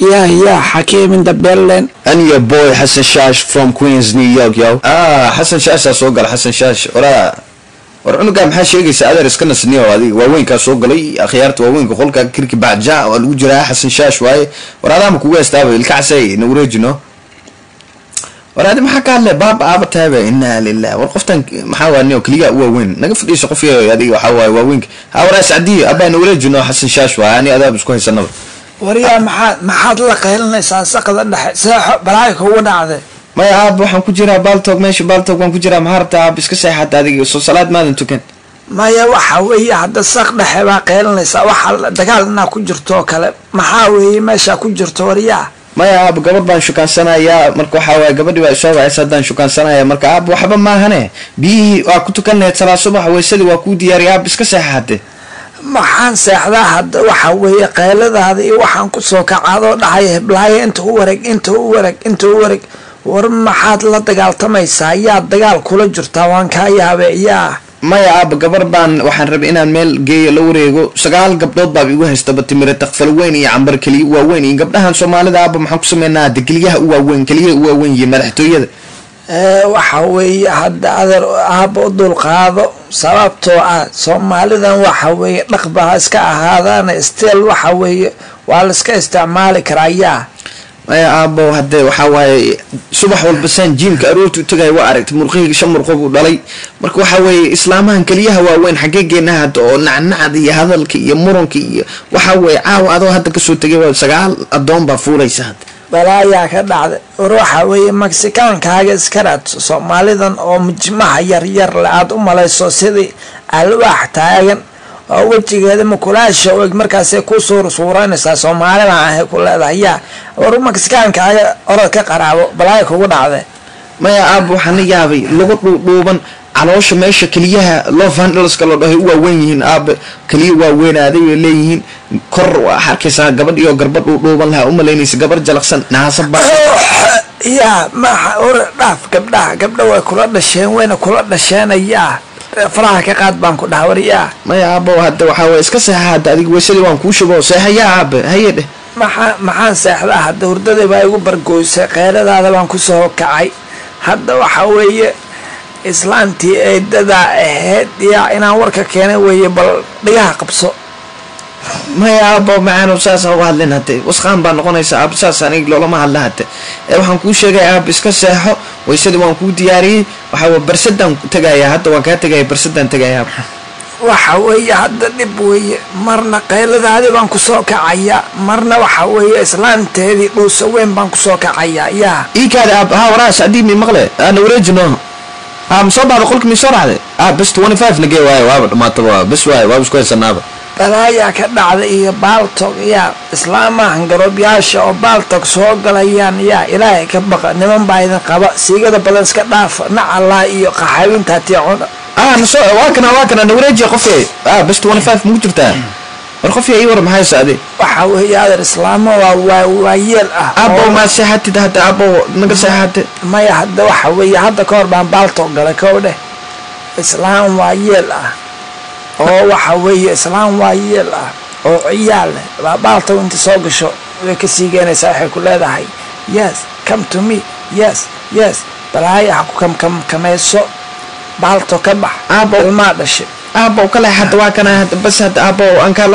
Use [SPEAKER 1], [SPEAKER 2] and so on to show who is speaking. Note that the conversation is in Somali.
[SPEAKER 1] Yeah, Hakeem in the building.
[SPEAKER 2] And your boy Hassan Shash from Queens, New York, yo. Ah, Hassan Shash soo gala, Hassan Shash. Ora war cunugaa maxaa sheegaysa? Adeer, iska nasniyo adiga. Waaweynkaa soo galay, akhyaarta waaweynka qolka kirki bacja waa lagu jiraa. Xasan Shaash waaye. War adaama kugu haystaaba ilka casay na wareejino. War adi maxaa ka hadlay? Baaba aaba tahayba. Inaa lilah. War qoftan maxaa waa niyo keligaa u waaweyn naga fadhiiso qof yayo adiga. Waxaa waaye waaweynka ha waraa Sacdiyo abaa na wareejino. Xasan Shaash waaye, ani adaaba isku haysanaba.
[SPEAKER 1] Waryaa, maxaad la qaylinaysaa saqda dhexe? Seexo, balaayo kugu dhacday.
[SPEAKER 2] Maya aab, waxaan ku jiraa Paltalk, meesha Paltalk waan ku jiraa. Maxaa rabtaa aab? Iska seexata adiga, soo salaad maadan tukan.
[SPEAKER 1] Maya, waxa weeye hadda saq dhexe baa qaylinaysaa, waxa dagaal inaa ku jirto oo kale. Maxaa weeye meeshaa ku jirto, waryaa?
[SPEAKER 2] Maya aab, gabadh baan shukaansanayaa. Marka waxaa waaye gabadhii baa isoo wacaysa, haddaan shukaansanaya. Marka aab, waxba maahane, biyihii waa ku tukan lahayd salaa subax, weysadii waa kuu diyaariyay aab, iska seexa hadde.
[SPEAKER 1] Maxaan seexdaa hadda? Waxa weeye qayladaada iyo waxaan kusoo kacaadoo dhacay heblaayo inta u wareeg, inta u wareeg, inta u wareeg. War maxaad la dagaaltamaysaa? Yaa dagaal kula jirtaa? Waan kaa yaabe, yaa.
[SPEAKER 2] Maya aab, gabar baan waxaan rabay inaan meel geeyo, la wareego. 9 gabdhood baaba igu haystaba, timire takfal weyn iyo cambar keliya u waaweyn iyo gabdhahan Soomaalida. Aaba, maxaan ku sameynaa hadda? Keliyaha u waaweyn, keliyaha u waaweyn iyo madaxtooyada.
[SPEAKER 1] Waxa weeye hadda adeer, aaba u dulqaado, sababtoo ah Soomaalidan waxa weeye dhaqba ha iska ahaadaana, still waxa weeye waa la iska isticmaali karaa, yaa.
[SPEAKER 2] Maya aabo, hadde waxaa waaye subax walba saan gym-ka aroorta u tagay waa aragtay, murqahayga 5 murqo buu dhalay. Marka waxaa weeye islaamahan keliyaha waaweyn xaggee geenaha hadda, oo nacnacda iyo hadalka iyo muranka iyo waxaa weeye caawa adoo hadda kasoo tegay waa 9 addoon baa fuulaysa hadda.
[SPEAKER 1] Balaayaa ka dhacday. War waxa weeye Mexikaankaaga iska raadso. Soomaalidan oo mijimaha yaryar le aada u malayso sidii alwaax taagan oo wejigeeda mukulaasha u eg, markaasay ku suursuuranaysaa Soomaalida ahay ku leedahay, yaa. War Mexikaankaaga orod ka qaraabo, balaaya kugu dhacday.
[SPEAKER 2] Maya aab, waxaan la yaabay lagu dhuudhuuban, caloosha meesha keliyaha love handleska la dhahay u waaweyn yihiin aabe, keliya waaweynaaday bay leeyihiin. Kor waxaa arkaysaa gabadh iyo garba dhuudhuuban lahaa, umalaynaysa gabar jalaqsan naasa ba.
[SPEAKER 1] Yaa, maxa? War dhaaf gabdhaha, gabdha way kula dhasheen, wayna kula dhasheen, yaa. Faraha ka qaad baan ku dhaha, war yaa.
[SPEAKER 2] Maya aabo, hadda waxaa waye iska seexa hadda adiga, weysadii waan kuu shubo, seexa yaa aabe, haye dheh.
[SPEAKER 1] Maxaan seexdaa hadda? Hurdadii baa igu bargoysay, qeyladaada baan kusoo kacay. Hadda waxa weeye islaantii eedadaa ahayd yaa inaan warka keenay weeye, bal dhigaha qabso.
[SPEAKER 2] Maya aabo macaano, saas ha uga hadlin hadde, wasqaan baa noqonaysa aab, saas aniga loolama hadla hadde. Ee waxaan kuu sheegay aab, iska seexo, weysadii waan kuu diyaariyey. Waxaa wa barsadaan tegayaa hadda, waan kaa tegaya, barsadaan tegaya aab.
[SPEAKER 1] Waxa weeye hadda dhib weeye, marna qayladaadii baan kusoo kacaya, marna waxa weeye islaanteedii dhuusa weyn baan kusoo kacaya, yaa.
[SPEAKER 2] Iikaada aab ha waraa Sacdii mi maqle ana wareejino ha ma soo baxda qolka, mi soo raacday? Ah, bes 25 nagee waaye, waaba dhamaataba, bes waaye, waaba isku haysanaaba.
[SPEAKER 1] Balaayaa ka dhacda iyo Paltalk, yaa. Islaamahan garoobyaasha oo Paltalk soo galayaan, yaa, Ilaahay ka baqa, niman baa idin qaba, siigada badan iska dhaafa, nacalaa iyo qaxawinta tiicuna.
[SPEAKER 2] Ah, nasoo waa kana, waa kana, na wareejiya qofke. Ah, bes 25 mugu jirtaa? War qofke, ii war, maxay socday?
[SPEAKER 1] Waxa weeye adeer, islaamo waa waayeel ah.
[SPEAKER 2] Abo, ma seexatid hadda? Abo, naga seexate.
[SPEAKER 1] Maya, hadda waxa weeye hadda ka hor baan Paltalk galay, kow dheh, islaam waayeel ah oo waxa weeye islaam waayeel ah oo ciyaal leh baa Paltalk inta soo gasho way ka sii geenaysaa. Waxay ku leedahay, "Yes, come to me, yes, yes." Balaayo ha ku kamkamayso, Paltalk ka bax.
[SPEAKER 2] Aabo.
[SPEAKER 1] Ilmaa dhashay.
[SPEAKER 2] Abo, kale hadda waa kana hadda, bas hadda aabo aan kaa.